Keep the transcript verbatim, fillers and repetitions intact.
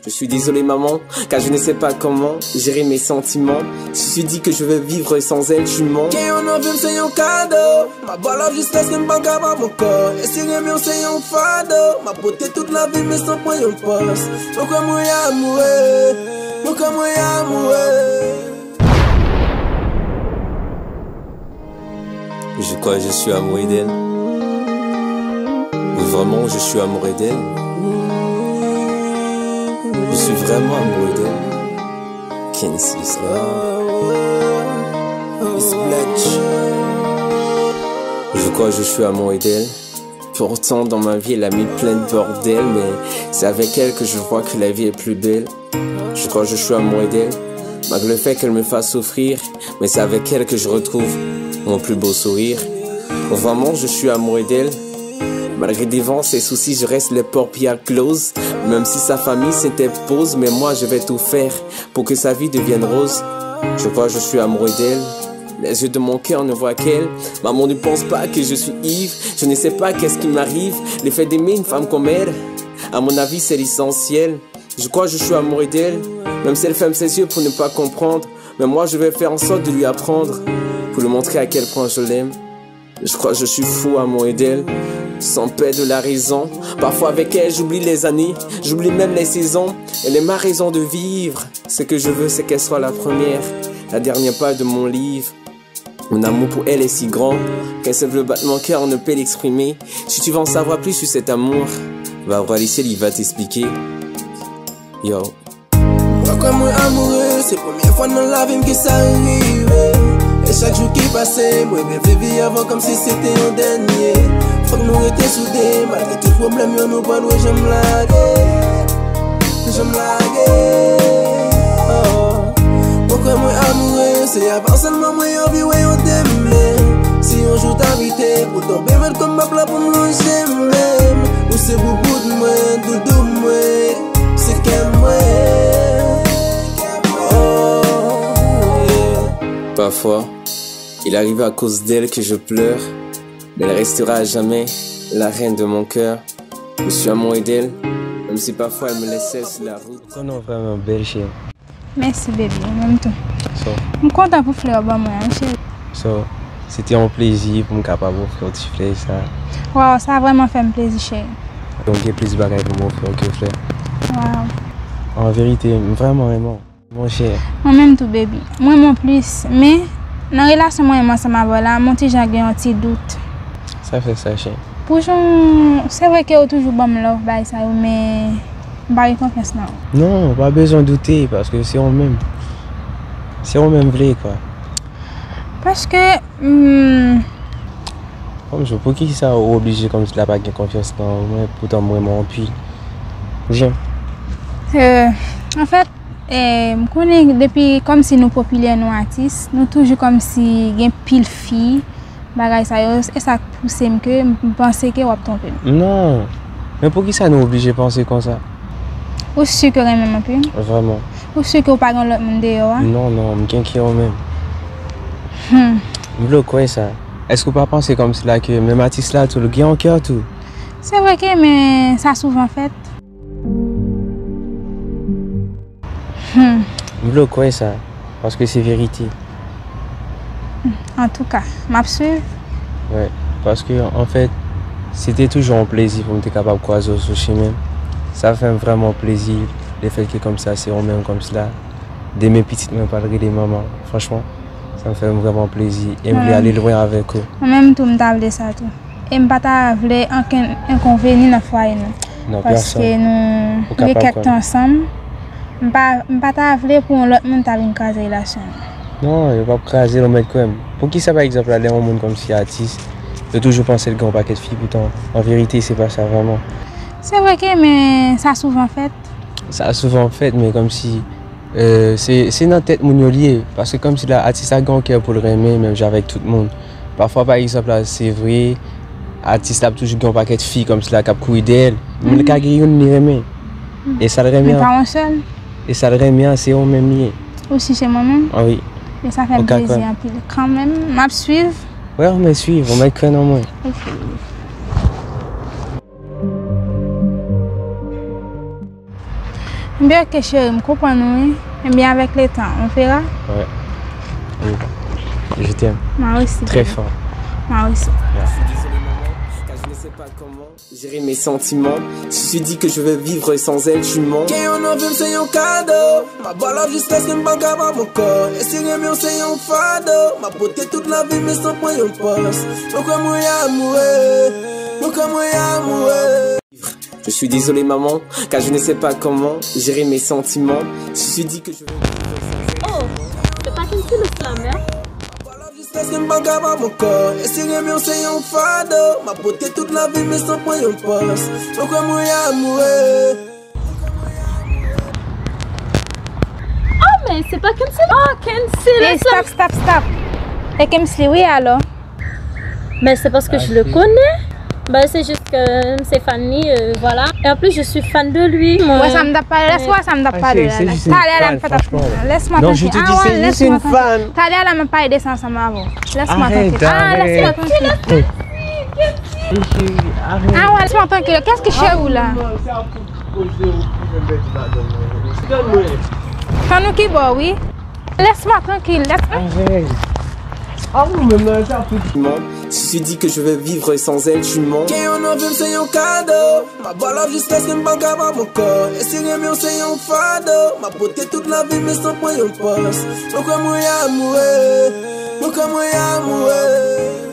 Je suis désolé maman, car je ne sais pas comment gérer mes sentiments. Si tu dis que je veux vivre sans elle, tu mens. Gen yon anvi m se yon kado. M ap ba love jiskaske m pa kapab ankò. E si renmen w se yon fado, m ap pote tout lavi m men san pran yon pòz. Mwen kwè mwen amoure. Mwen kwè mwen amoure. Je crois que je suis amoureux d'elle. Oui, vraiment, je suis amoureux d'elle. Je suis vraiment amoureux d'elle. Can see this love. It's Bletch. Je crois que je suis amoureux d'elle. Pourtant, dans ma vie, elle a mis plein de bordel, mais c'est avec elle que je vois que la vie est plus belle. Je crois que je suis amoureux d'elle, malgré le fait qu'elle me fasse souffrir, mais c'est avec elle que je retrouve mon plus beau sourire. Vraiment, je suis amoureux d'elle. Malgré devant ses soucis, je reste les paupières closes. Même si sa famille s'interpose, mais moi je vais tout faire pour que sa vie devienne rose. Je crois que je suis amoureux d'elle. Les yeux de mon cœur ne voient qu'elle. Maman ne pense pas que je suis ivre. Je ne sais pas qu'est-ce qui m'arrive. Le fait d'aimer une femme comme elle, à mon avis, c'est l'essentiel. Je crois que je suis amoureux d'elle, même si elle ferme ses yeux pour ne pas comprendre. Mais moi, je vais faire en sorte de lui apprendre, pour lui montrer à quel point je l'aime. Je crois que je suis fou amoureux d'elle, sans perdre la raison. Parfois avec elle, j'oublie les années, j'oublie même les saisons. Elle est ma raison de vivre. Ce que je veux, c'est qu'elle soit la première, la dernière page de mon livre. Mon amour pour elle est si grand qu'un simple battement de cœur ne peut l'exprimer. Si tu veux en savoir plus sur cet amour, va voir ici, il va t'expliquer. Yo. Mwen kwè mwen amoure, se premye fwa nan lavi m ke sa rive. E chak jou ki pase, mwen revle vi avan kòmsi se te yon dènye. Fòk nou rete soude, malgre tout pwoblèm yo, nou pa dwe janm lage. Janm lage. Oh. Mwen kwè mwen amoure, se avan sèlman mwen anvi wè yon demen. Si yon jou ta rive pou tonbe, mèt kò m ap la pou m lonje men. Ou se boubout mwen, doudou mwen, se kè mwen. Oh, yeah. Parfois, il arrive à cause d'elle que je pleure, mais elle restera à jamais la reine de mon cœur. Je suis amoureux d'elle, même si parfois elle me laisse seule sur la route. Ou konn ou vrèman bèl, cheri. Mèsi, baby, ou menm tou. So, m kontan pou flè w ban mwen an, cheri. So, se te yon plezi pou m kapab ofri w ti flè sa. Waw, sa vrèman fè m plezi, cheri. Donk, gen plis bagay pou m ofri w ke flè. Waw. An verite, m vrèman renmen w, monchè. Mwen menm tou, baby. Mwen renmen w plis, men nan relasyon mwen menm ansanm avè w la, mwen ti jan gen yon ti dout. Sa fè sa, cheri? Pou jan, se vre ke ou toujou ban m love, bagay sa yo, men m pa gen konfyans nan ou. Non, ou pa bezwen doute, paske se ou menm. Se ou menm vle, kwa. Paske, hmm, Kòm jan, poukisa ou oblije kòmsi la pa gen konfyans nan mwen, poutan mwen renmen w anpil? Jan. Euh, anfèt, eh, m konnen depi kòmsi nou popilè, nou atis, nou toujou kòmsi gen pil fi, bagay sa yo, e sa k pouse m ke m panse ke w ap twonpe m. Non. Men poukisa nou oblije panse konsa? Ou si ke w renmen m anpil? Vrèman. Ou si ke w pa gen lòt moun deyò a? Non, non, m gen kè w menm. Hmm. M vle w kwè sa. Èske w pa panse kòmsi la ke menm atis la tou, l gen yon kè tou? Se vre ke, men sa souvan fèt. Hmm. M vle w kwè sa, paske se verite. Antouka, m ap swiv. Wi, paske, anfèt, se te toujou yon plezi pou m te kapab kwaze w sou chemen m. Sa fè m vrèman plezi, lefètke kòmsi se ou menm kòmsi la. Demen pitit mwen pral rele manman. Franchman, sa fè m vrèman plezi. E m vle ale lwen avèk ou. Mwen menm tou, m ta vle sa tou. E m pa ta vle ankenn enkonveni nan fwaye nou. Non, pèsòn. Paske nou gen kèk tan ansanm. M pa, m pa ta vle pou yon lòt moun ta vin kraze relasyon nou. Non, yo p ap kraze l, ou mèt kwè m. Poukisa, pa egzanp, la, lè yon moun kòmsi atis, yo toujou panse l gen yon pakèt fi, poutan, an verite, se pa sa vrèman. Se vre ke, men sa souvan fèt. Sa souvan fèt, men kòmsi Euh, se, se nan tèt moun yo l ye. Paske kòmsi la, atis la gen yon kè pou l renmen, menm jan avèk tout moun. Pafwa, pa egzanp la, se vre, atis la ap toujou gen yon pakèt fi kòmsi la k ap kouri dèyè l. Men l ka gen youn li renmen. E sa l renmen an, e sa l renmen an, se ou menm li ye. Ou si se mwen menm? Ah wi. E sa fè m plezi anpil. Kanmenm, m ap swiv. Wi, ou mèt swiv, ou mèt kwè nan mwen. Ok. Byen, ok, cheri, m konprann ou, wi. Ebyen, avèk letan, on verra. Ouais. Oui. Je t'aime. Mwen osi. Très fort. Mwen osi. Yeah. Je suis désolé maman, car je ne sais pas comment gérer mes sentiments. Je me suis dit que je vais vivre sans elle, tu mens. Ke yon anvi m se yon kado. M ap ba love jiskaske m pa kapab ankò. E si renmen w se yon fado, m ap pote tout lavi m men san pran yon pòz. Mwen kwè mwen amoure. Mwen kwè mwen amoure. Je suis désolé maman, car je ne sais pas comment gérer mes sentiments. Je me suis dit que je vais vivre sans elle. Oh, se pa Kency Lous la, mè? Jiskaske m pa kapab ankò. E si renmen w se yon fado, m ap pote tout lavi m men san pran yon pòz. Mwen kwè mwen amoure. Oh, men se pa Kency Lous. Oh, Kency Hey, Lous la. Stop, stop, stop. E Kency, wi, alò. Mais c'est parce que je le connais. Bah, c'est juste que c'est fan li, euh, voilà. Et en plus, je suis fan de lui. Moi. Wè sa m t ap pale, lès wè sa m t ap pale la. Talè a la m fè t ap. Lès mwen trankil. Ah ouais, lès mwen trankil. Talè a la m ap pale de sa ansanm avè w. Lès mwen trankil. Ah, lès mwen trankil. Ah ouais, lès mwen trankil. Kès ki cheri w la? Fann ou ki bò, wi. Lès mwen trankil. Lès mwen. Tu m'en, tu te dis que je vais vivre sans elle, tu mens. Ke yon anvi m se yon kado. M ap ba love jiskaske m pa kapab ankò. E si renmen w se yon fado, m ap pote tout lavi m men san pran yon pòz. Mwen kwè mwen amoure. Mwen kwè mwen amoure.